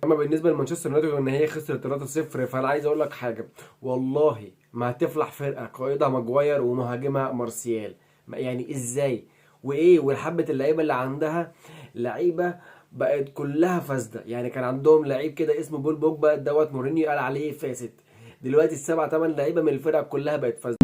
اما بالنسبة لمانشستر يونايتد ان هي خسرت 3-0، فانا عايز اقول لك حاجه، والله ما هتفلح فرقه قائدها ماجواير ومهاجمها مارسيال. يعني ازاي وايه؟ والحبه اللعيبة اللي عندها لعيبة بقت كلها فاسده. يعني كان عندهم لعيب كده اسمه بول بوجبا دوت، مورينيو قال عليه فاسد. دلوقتي السبع ثمان لعيبة من الفرقة كلها بقت فاسده.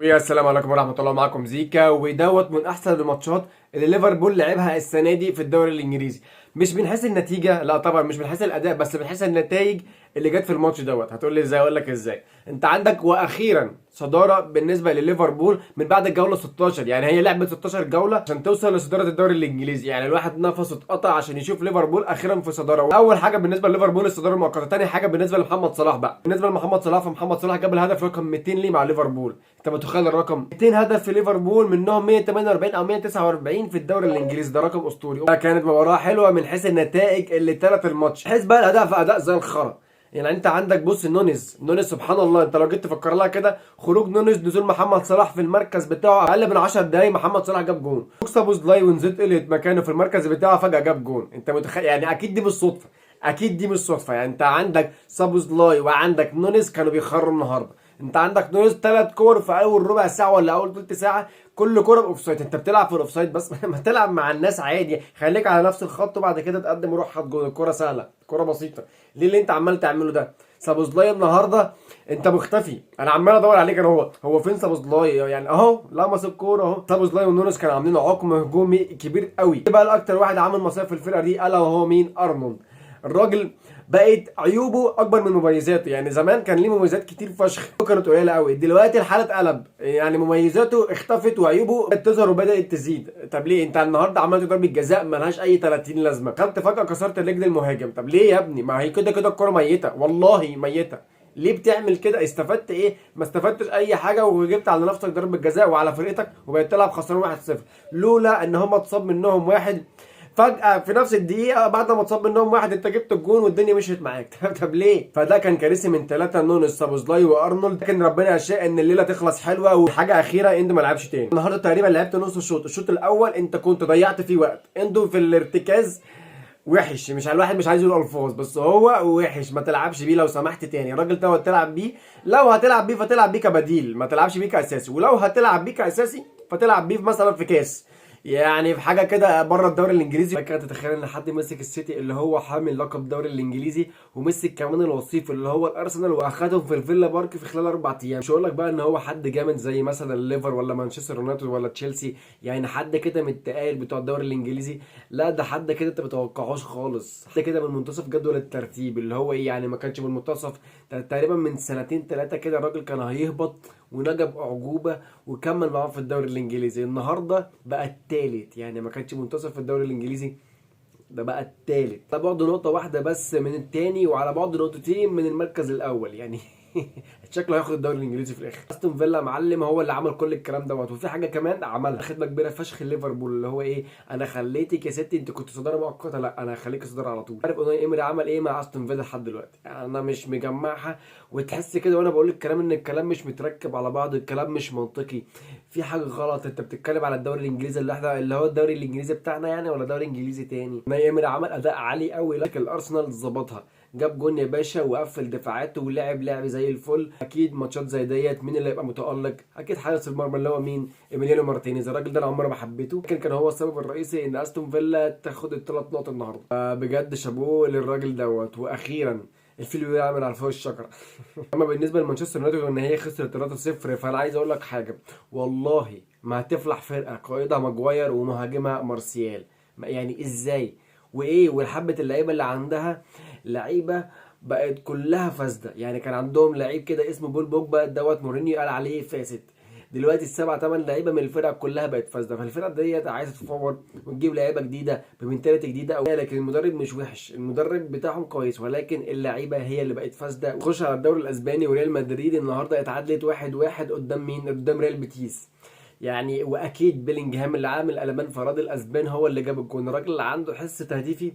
يا السلام عليكم ورحمة الله، معكم زيكا. ودوت من أحسن الماتشات اللي ليفربول لعبها السنة دي في الدوري الإنجليزي. مش من حيث النتيجة، لا طبعا، مش من حيث الأداء، بس من حيث النتائج اللي جت في الماتش دوت. هتقول لي ازاي؟ أقول لك ازاي. أنت عندك وأخيرا صدارة بالنسبة لليفربول من بعد الجولة 16. يعني هي لعبت 16 جولة عشان توصل لصدارة الدوري الإنجليزي. يعني الواحد نفسه اتقطع عشان يشوف ليفربول أخيرا في صدارة. أول حاجة بالنسبة لليفربول الصدارة المؤقتة. تاني حاجة بالنسبة لمحمد صلاح بقى، بالنسبة لمحمد صلاح، فمحمد صلاح جاب الهدف رقم 200 ليه مع ليفربول. انت متخيل الرقم؟ 200 هدف في ليفربول، منهم 148 او 149 في الدوري الانجليزي. ده رقم اسطوري. كانت مباراة حلوة من حيث النتائج اللي تلت الماتش، حيث بقى الاداء، في اداء زي الخرا. يعني انت عندك بص نونيز، نونيز سبحان الله، انت لو جيت تفكر لها كده، خروج نونيز نزول محمد صلاح في المركز بتاعه اقل من 10 دقايق محمد صلاح جاب جون. سوبوسلاي ونزلت اليت مكانه في المركز بتاعه فجأة جاب جون. انت متخيل؟ يعني اكيد دي مش صدفة، اكيد دي مش صدفة. يعني انت عندك سوبوسلاي وعندك نونيز كانوا بيخروا النهارده. انت عندك نونيز 3 كور في اول ربع ساعة ولا اول ثلث ساعة، كل كورة ب offside. انت بتلعب في ال offside بس ما تلعب مع الناس عادي، خليك على نفس الخط وبعد كده تقدم وروح هات جون. الكورة سهله، الكورة بسيطه. ليه اللي انت عمال تعمله ده؟ سابوزلاي النهارده انت مختفي، انا عمال ادور عليك، انا هو فين سابوزلاي؟ يعني اهو لمس الكورة اهو. سابوزلاي ونونس كانوا عاملين عقم هجومي كبير قوي. بقى الاكتر واحد عامل مصايب في الفرقة دي الا وهو مين؟ ارنولد. الراجل بقت عيوبه اكبر من مميزاته. يعني زمان كان ليه مميزات كتير فشخ كانت قليله قوي، دلوقتي الحالة اتقلب، يعني مميزاته اختفت وعيوبه بدات تظهر وبدات تزيد. طب ليه انت النهارده عملت ضربه جزاء ملهاش اي 30 لازمه؟ خدت فجاة كسرت رجل المهاجم. طب ليه يا ابني؟ ما هي كده كده الكورة ميته، والله ميته. ليه بتعمل كده؟ استفدت ايه؟ ما استفدتش اي حاجة، وجبت على نفسك ضربه جزاء وعلى فرقتك، وبقيت تلعب خسران 1-0. لولا ان هم اتصاب منهم واحد فجأة في نفس الدقيقة بعد ما اتصاب منهم واحد انت جبت الجون والدنيا مشيت معاك. طب ليه؟ فده كان كارثي من 3، نونس سابوزلاي وارنولد. لكن ربنا يشاء ان الليلة تخلص حلوة. وحاجة أخيرة، اندو ما لعبش تاني النهارده. تقريبا لعبت نص الشوط، الشوط الأول انت كنت ضيعت فيه وقت. اندو في الارتكاز وحش، مش الواحد مش عايز يقول الفاظ، بس هو وحش، ما تلعبش بيه لو سمحت تاني. الراجل ده تلعب بيه، لو هتلعب بيه فتلعب بيه كبديل، ما تلعبش بيه كاساسي. ولو هتلعب بيه كاساسي فتلعب بيه مثلا في كاس، يعني في حاجة كده بره الدوري الانجليزي. كده تتخيل ان حد مسك السيتي اللي هو حامل لقب الدوري الانجليزي، ومسك كمان الوصيف اللي هو الارسنال، واخدهم في الفيلا بارك في خلال 4 ايام. مش هقول لك بقى ان هو حد جامد زي مثلا الليفر ولا مانشستر يونايتد ولا تشيلسي، يعني حد كده من التقال بتوع الدوري الانجليزي. لا، ده حد كده انت ما تتوقعوش خالص، حد كده من منتصف جدول الترتيب، اللي هو ايه يعني، ما كانش من منتصف تقريبا من سنتين 3 كده الراجل كان هيهبط، ونجا باعجوبه وكمل معاهم في الدوري الانجليزي. النهارده بقى الثالث، يعني ما كانش منتصف في الدوري الانجليزي، ده بقى الثالث، على بعد نقطة واحدة بس من الثاني، وعلى بعد نقطتين من المركز الاول. يعني شكله هياخد الدوري الانجليزي في الاخر. استون فيلا معلم هو اللي عمل كل الكلام دوت. وفي حاجة كمان عملها خدمة كبيرة فشخ ليفربول، اللي هو ايه؟ انا خليتك يا ستي، انت كنت صدارة مؤقته، لا انا هخليك صدارة على طول. عارف اوناي ايمري عمل ايه مع استون فيلا لحد دلوقتي؟ يعني انا مش مجمعها، وتحس كده وانا بقول الكلام ان الكلام مش متركب على بعض، الكلام مش منطقي، في حاجة غلط. انت بتتكلم على الدوري الانجليزي اللي احنا اللي هو الدوري الانجليزي بتاعنا يعني، ولا دوري انجليزي تاني؟ اوناي ايمري عمل اداء عالي قوي، لكن الارسنال ظبطها، جاب جون يا باشا وقفل دفاعاته ولعب لعب زي الفل. اكيد ماتشات زي ديت مين اللي هيبقى متالق؟ اكيد حارس المرمى اللي هو مين؟ ايميليانو مارتينيز. الراجل ده انا عمري ما حبيته، لكن كان هو السبب الرئيسي ان استون فيلا تاخد الثلاث نقط النهارده. بجد شابوه للراجل دوت. واخيرا الفيل بيعمل على فوق الشجرة. اما بالنسبة لمانشستر يونايتد ان هي خسرت 3-0، فانا عايز اقول لك حاجه، والله ما هتفلح فرقه قائدها ماجواير ومهاجمها مارسيال. يعني ازاي وايه؟ والحبه اللعيبة اللي عندها لعيبة بقت كلها فاسده. يعني كان عندهم لعيب كده اسمه بول بوجبا دوت، مورينيو قال عليه فاسد. دلوقتي السبع ثمان لعيبة من الفرقة كلها بقت فاسده. فالفرقه ديت عايزه تفور وتجيب لعيبة جديدة ب mentality جديدة. أو لكن المدرب مش وحش، المدرب بتاعهم كويس، ولكن اللعيبة هي اللي بقت فاسده. خش على الدوري الاسباني، وريال مدريد النهارده اتعادلت 1-1 قدام مين؟ قدام ريال بيتيس. يعني واكيد بيلينجهام اللي عامل قلبان فراد الاسبان هو اللي جاب الجون. الراجل اللي عنده حس تهديفي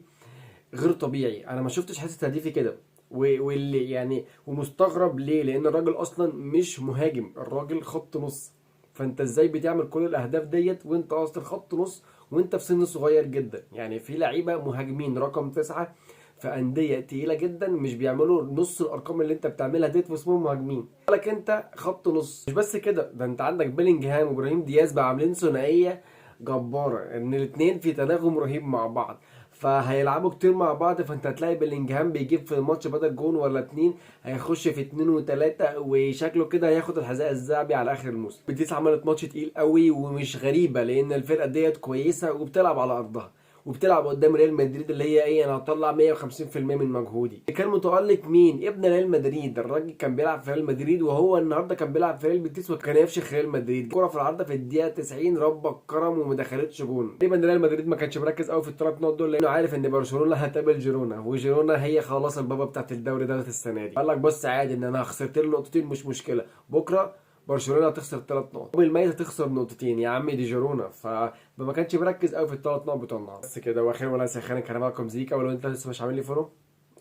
غير طبيعي، انا ما شفتش حس تهديفي كده. واللي يعني ومستغرب ليه، لان الراجل اصلا مش مهاجم، الراجل خط نص. فانت ازاي بتعمل كل الاهداف ديت وانت اصلا خط نص وانت في سن صغير جدا. يعني في لعيبة مهاجمين رقم 9 في اندية تقيلة جدا مش بيعملوا نص الارقام اللي انت بتعملها ديت واسمهم مهاجمين. لك انت خط نص، مش بس كده، ده انت عندك بيلينجهام وابراهيم دياز بقى عاملين ثنائية جباره، ان الاثنين في تناغم رهيب مع بعض، فهيلعبوا كتير مع بعض. فانت هتلاقي بلينجهام بيجيب في الماتش بدل جون ولا اتنين هيخش في اتنين وتلاتة، وشكله كده هياخد الحذاء الذهبي على اخر الموسم. بيتيس عملت ماتش تقيل قوي ومش غريبة، لان الفرقة ديت كويسة وبتلعب على ارضها وبتلعب قدام ريال مدريد اللي هي ايه، انا هطلع 150% من مجهودي. اللي كان متألق مين؟ ابن ريال مدريد، الراجل كان بيلعب في ريال مدريد، وهو النهارده كان بيلعب في ريال بيتيس وكان يفشخ ريال مدريد. كرة في العارضة في الدقيقة 90، ربك كرم وما دخلتش جون. تقريبا ريال مدريد ما كانش مركز قوي في الثلاث نقط دول، لانه عارف ان برشلونة هتقابل جيرونا، وجيرونا هي خلاص البابا بتاعت الدوري ده السنة دي. قال لك بص عادي ان انا خسرت له نقطتين مش مشكلة، بكرة برشلونة هتخسر 3 نقط، بالميت هتخسر نقطتين يا عمي دي جيرونا. فما كانش مركز قوي في الثلاث نقط بتوع النهارده. بس كده، واخيرا ولا سخانه كان معاكم زيكا. ولو انت لسه مش عامل لي follow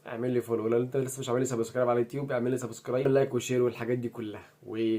اعمل لي follow، ولو انت لسه مش عامل لي subscribe على اليوتيوب اعمل لي subscribe، like و share والحاجات دي كلها. و